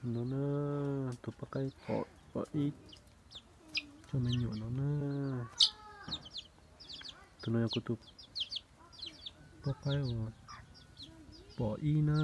No na, tus poj qaib pom, pom ib tug me nyuam no na. Tus no yog kuv tus poj qaib uas pom ib na.